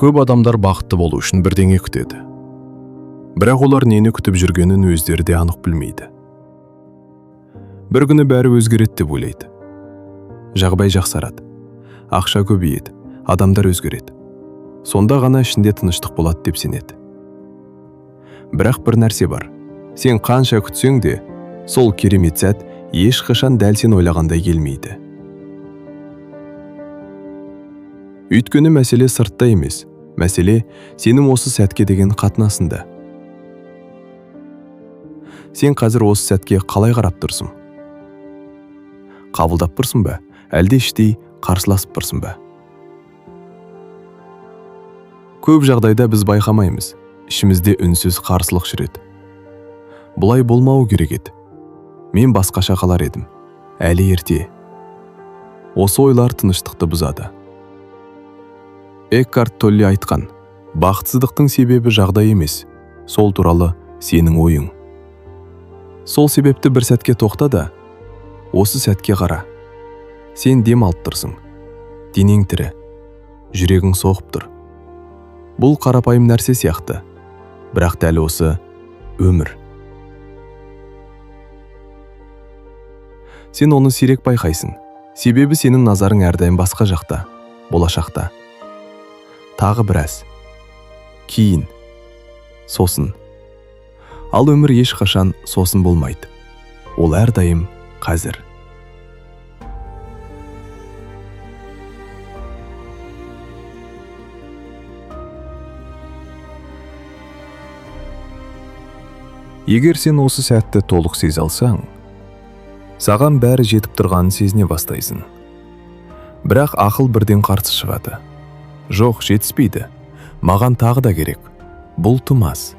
Көп адамдар бақытты болу үшін бірдеңе күтеді. Бірақ олар нені күтіп жүргенін өздері де анық білмейді. Бір күні бәрі өзгереді деп ойлайды. Жағдай жақсарады, ақша көбейеді, адамдар өзгереді. Сонда ғана ішінде тыныштық болады деп сенеді. Бірақ бір нәрсе бар. Сен қанша күтсең де, сол керемет сәт ешқашан дәл сен ойлағандай келмейді. Өйткені мәселе сыртта емес, мәселе сенің осы сәтке деген қатынасында. Сен қазір осы сәтке қалай қарап тұрсың? Қабылдап тұрсың ба, әлде іштей қарсыласып тұрсың ба? Көп жағдайда біз байқамаймыз, ішімізде үнсіз қарсылық жүреді. Бұлай болмауы керек еді. Мен басқаша қалар едім. Әлі ерте. Осы ойлар тыныштықты бұзады. Эккарт Толле айтқан, бақытсыздықтың себебі жағдай емес, сол туралы сенің ойың. Сол себепті бір сәтке тоқта да, осы сәтке қара. Сен дем алып тұрсың, денең тірі, жүрегің соғып тұр. Бұл қарапайым нәрсе сияқты, бірақ дәл осы өмір. Сен оны сирек байқайсың, себебі сенің назарың әрдайым басқа жақта, болашақта. Тағы біраз. Кейін. Сосын. Ал өмір ешқашан сосын болмайды. Ол әрдайым қазір. Егер сен осы сәтті толық сезе алсаң, саған бәрі жетіп тұрғанын сезіне бастайсың. Бірақ ақыл бірден қарсы шығады. Жоқ, жетіспейді. Маған тағы да керек. Бұл тым аз.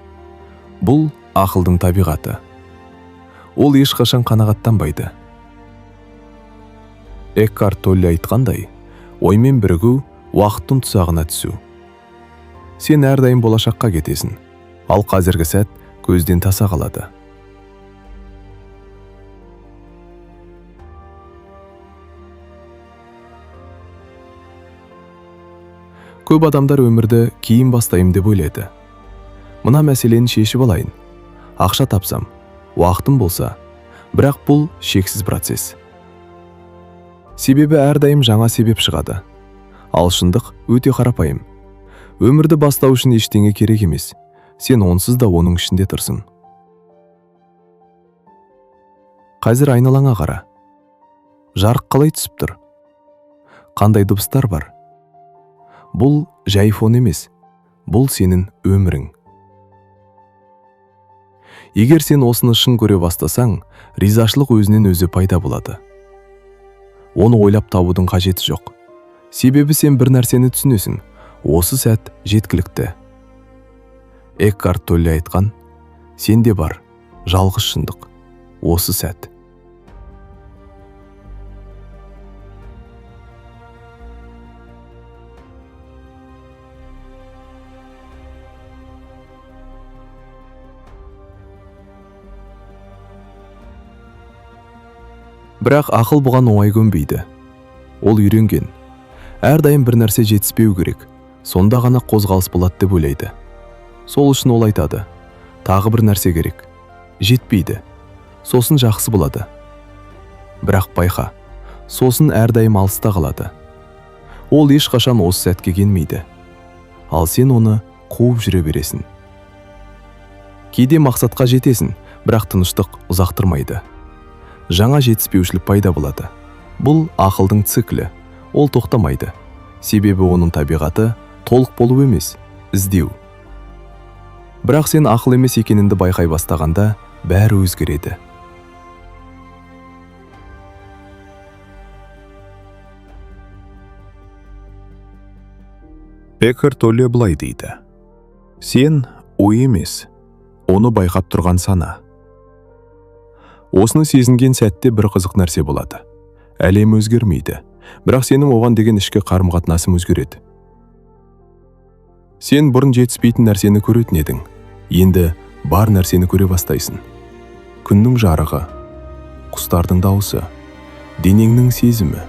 Бұл ақылдың табиғаты. Ол ешқашан қанағаттанбайды. Эккарт Толле айтқандай, оймен бірігу уақыттың тұзағына түсу. Сен әрдайым болашаққа кетесің, ал қазіргі сәт көзден таса қалады. Көп адамдар өмірді кейін бастаймын деп ойлайды. Мына мәселені шешіп алайын. Ақша тапсам, уақытым болса, бірақ бұл шексіз процесс. Себебі әрдайым жаңа себеп шығады. Ал шындық өте қарапайым. Өмірді бастау үшін ештеңе керек емес. Сен онсыз да оның ішінде тұрсың. Қазір айналаңа қара. Жарық қалай түсіп тұр? Қандай дыбыстар бар? Бұл жай фон емес, бұл сенің өмірің. Егер сен осыны шын көре бастасаң, ризашылық өзінен өзі пайда болады. Оны ойлап табудың қажеті жоқ. Себебі сен бір нәрсені түсінесің, осы сәт жеткілікті. Эккарт Толле айтқан, сенде бар жалғыз шындық, осы сәт. Бірақ ақыл бұған оңай көнбейді. Ол үйренген. Әрдайым бір нәрсе жетіспеу керек, сонда ғана қозғалыс болады деп ойлайды. Сол үшін ол айтады, тағы бір нәрсе керек, жетпейді, сосын жақсы болады. Бірақ байқа, сосын әрдайым алыста қалады. Ол ешқашан осы сәтке келмейді. Ал сен оны қуып жүре бересің. Кейде мақсатқа жетесің, бірақ тыныштық ұзақ тұрмайды. Жаңа жетіспеушілік пайда болады. Бұл ақылдың циклі, ол тоқтамайды. Себебі оның табиғаты толық болу емес, іздеу. Бірақ сен ақыл емес екеніңді байқай бастағанда бәрі өзгереді. Эккарт Толле былай дейді. Сен ой емес, оны байқап тұрған сана. Осыны сезінген сәтте бір қызық нәрсе болады. Әлем өзгермейді, бірақ сенің оған деген ішкі қарым-қатынасың өзгереді. Сен бұрын жетіспейтін нәрсені көретін едің, енді бар нәрсені көре бастайсың. Күннің жарығы, құстардың дауысы, денеңнің сезімі.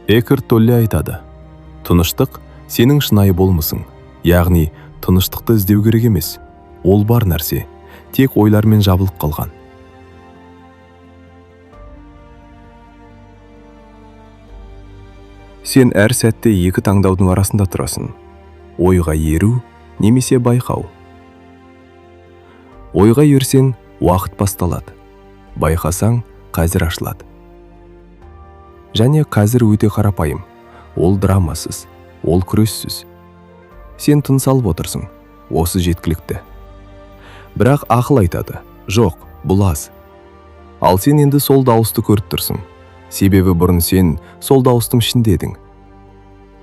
Экхарт Толле айтады: тыныштық — сенің шынайы болмысың. Яғни тыныштықты іздеу керек емес, ол бар нәрсе, тек ойлармен жабылып қалған. Сен әр сәтте екі таңдаудың арасында тұрасың: ойға еру немесе байқау. Ойға ерсең, уақыт басталады. Байқасаң, қазір ашылады. Және қазір өте қарапайым. Ол драмасыз, ол күрессіз. Сен тыныс алып отырсың, осы жеткілікті. Бірақ ақыл айтады: жоқ, бұл аз. Ал сен енді сол дауысты көріп тұрсың. Себебі бұрын сен сол дауыстың ішінде едің.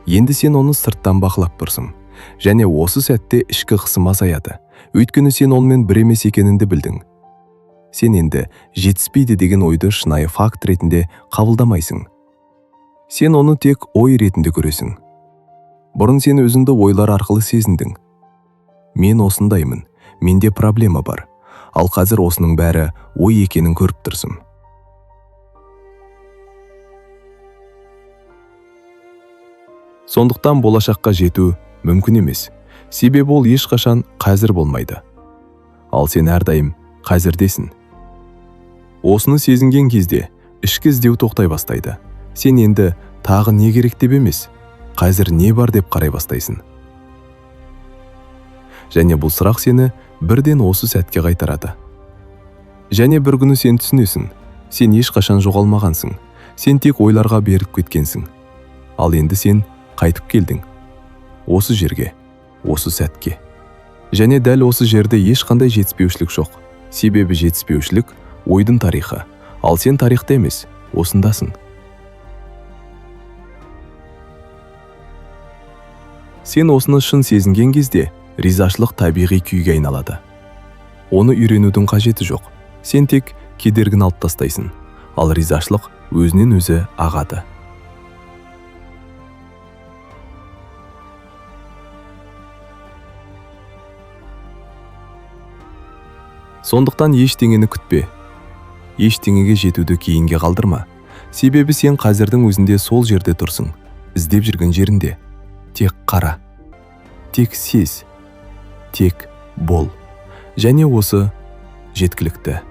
Енді сен оны сырттан бақылап тұрсың. Және осы сәтте ішкі қысым азаяды. Өйткені сен онымен бір емес екеніңді білдің. Сен енді жетіспейді деген ойды шынайы факт ретінде қабылдамайсың. Сен оны тек ой ретінде көресің. Бұрын сен өзіңді ойлар арқылы сезіндің. Мен осындаймын, менде проблема бар. Ал қазір осының бәрі ой екенін көріп тұрсың. Сондықтан болашаққа жету мүмкін емес. Себебі ол ешқашан қазір болмайды. Ал сен әрдайым қазірдесің. Осыны сезінген кезде ішкі іздеу тоқтай бастайды. Сен енді тағы не керек деп емес, қазір не бар деп қарай бастайсың. Және бұл сұрақ сені бірден осы сәтке қайтарады. Және бір күні сен түсінесің, сен ешқашан жоғалмағансың, сен тек ойларға беріліп кеткенсің. Ал енді сен қайтып келдің. Осы жерге, осы сәтке. Және дәл осы жерде ешқандай жетіспеушілік жоқ. Себебі жетіспеушілік — ойдың тарихы. Ал сен тарихта емес, осындасың. Сен осыны шын сезінген кезде ризашылық табиғи күйге айналады. Оны үйренудің қажеті жоқ. Сен тек кедергіні алып тастайсың, ал ризашылық өзінен өзі ағады. Сондықтан ештеңені күтпе. Ештеңеге жетуді кейінге қалдырма. Себебі сен қазірдің өзінде сол жерде тұрсың, іздеп жүрген жерінде. Тек қара, тек сез, тек бол. Және осы жеткілікті.